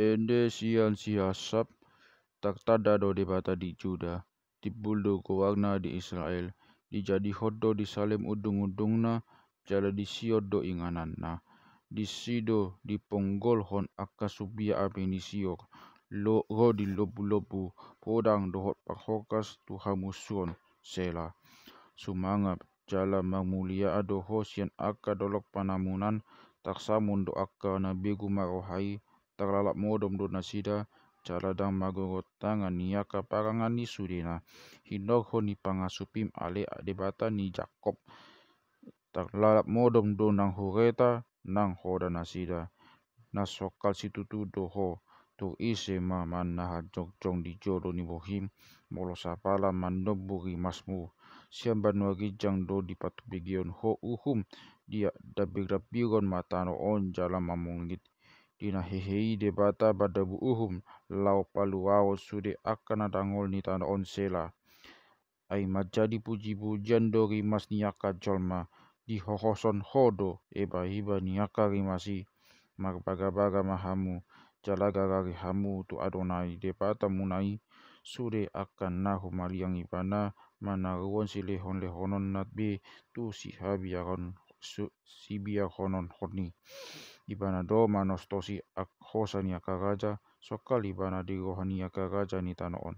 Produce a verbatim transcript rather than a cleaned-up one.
Ende sian si Asap, tartanda do Debata di Juda, timbul do goarna di Israel, dijadihon do di Salem undung-undungna, jala di Sion do ingananna. Disi do diponggolhon angka sumbia api ni Sion, ro di lombu-lombu, podang dohot parhokas tu hamusuon. Sela. Sumangat jala marmuliaan do ho sian angka dolok panamunan, tarsamun do angka na begu marroha i, tarlalap modom do nasida, jala ndang margogot tangan ni angka parangan ni sudena. Hinorhon ni pangasupim ale Debata ni Jakob, tarlalap modom do nang hureta, nang hoda nasida. Na songkal situtu do ho, tung ise ma mannahan jongjong di jolo ni bohim, molo sapala mandombu rimasmu. Sian banua ginjang do dipatumbegehon ho uhum, diambir-ambiron ma tano on jala mamungit. Di na hehe i Debata mandombu uhum, laho paluahon sude angka na dangol ni tano on. Sela. Ai manjadi puji-pujian do rimas ni angka jolma, dihohoson ho do iba-iba ni angka rimas i. Marbaga-baga ma hamu, jala garari hamu tu Adonai Debatamuna i. Sude angka na humaliang Ibana, manaruhon silehon-lehononna be tu sihabiaron, su-, sibiarhononhon i. Ibana do manostosi ak-, hosa ni angka raja, songkal Ibana di roha ni angka raja ni tano on.